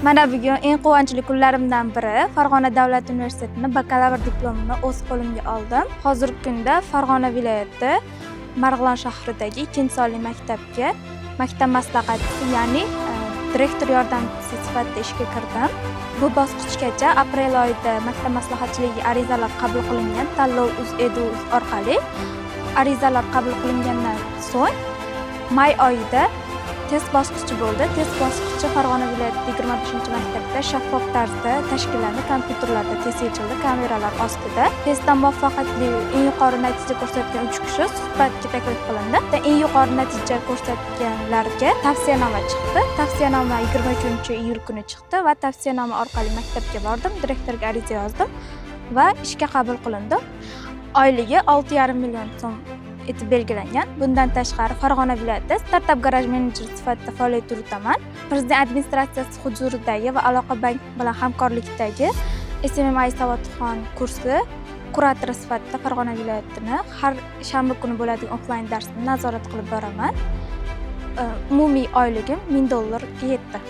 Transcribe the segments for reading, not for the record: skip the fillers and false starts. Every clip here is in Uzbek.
Mana bugun eng quvonchli kunlarimdan biri. Farg'ona davlat universitetini bakalavr diplomini o'z qo'limga oldim. Hozirgi kunda Farg'ona viloyati Marg'ilon shahridagi ikkinchi sonli maktabga maktab maslahatchisi, ya'ni direktor yordamchisi sifatida ishga kirdim. Bu bosqichgacha aprel oyida maktab maslahatchiligiga arizalar qabul qilingan tanlov uz edu orqali. Arizalar qabul qilingandan so'ng may oyida test bosqichi bo'ldi. Test bosqichi Farg'ona viloyatida 25 maktabda shaffof tarzda tashkillandi. Kompyuterlarda test yechildi, kameralar ostida. Testdan muvaffaqiyatli, eng yuqori natija ko'rsatgan uch kishi suhbatga taklif qilindi. Eng yuqori natija ko'rsatganlarga tavsiyanoma chiqdi. Tavsiyanoma 23 iyul kuni chiqdi va tavsiyanoma orqali maktabga bordim, direktorga ariza yozdim va ishga qabul qilindim. Oyligi 6,5 million so'm etib belgilangan. Bundan tashqari, Farg'ona viloyatida startap garaj menejeri sifatida faoliyat yuritaman. Prezident administratsiyasi huzuridagi va Aloqa bank bilan hamkorlikdagi SMMI savodxon kursi kuratori sifatida Farg'ona viloyatini har shanba kuni bo'ladigan offlayn darsni nazorat qilib boraman. Umumiy oyligim 1000 dollarga yetdi.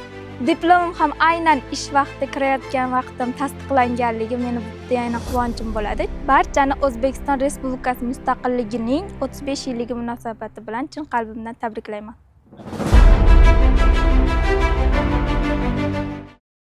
Diplomim ham aynan ish vaqti kirayotgan vaqtim tasdiqlanganligi meni yana quvonchim bo'ladi. Barchani O'zbekiston Respublikasi mustaqilligining 35 yilligi munosabati bilan chin qalbimdan tabriklayman.